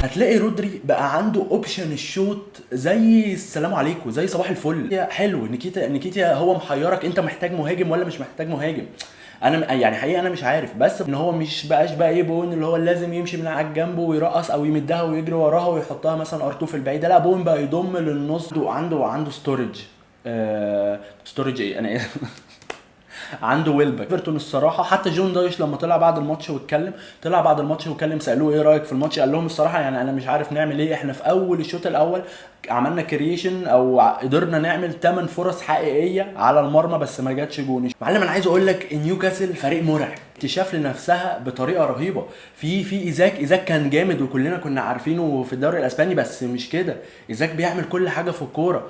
هتلاقي رودري بقى عنده option الشوت زي السلام عليكم، زي صباح الفل. حلو، نيكيتيا هو محيرك، انت محتاج مهاجم ولا مش محتاج مهاجم؟ انا يعني حقيقة انا مش عارف، بس ان هو مش بقاش بقى ايه بوين اللي هو لازم يمشي من على الجنب ويرقص او يمدها ويجري وراها ويحطها مثلا R2 في البعيده، لا بوين بقى يضم للنص. عنده storage، storage ايه انا إيه؟ عنده ويلبك. ايفرتون الصراحة حتى جون دايش لما طلع بعد الماتش واتكلم، طلع بعد الماتش واتكلم، سالوه ايه رايك في الماتش، قال لهم الصراحة يعني انا مش عارف نعمل ايه، احنا في اول الشوط الاول عملنا creation او قدرنا نعمل 8 فرص حقيقية على المرمى بس ما جاتش جون. معلم انا عايز اقول لك نيوكاسل فريق مرعب، اكتشاف لنفسها بطريقة رهيبة. في ايزاك كان جامد وكلنا كنا عارفينه في الدوري الاسباني، بس مش كده، ايزاك بيعمل كل حاجة في الكوره.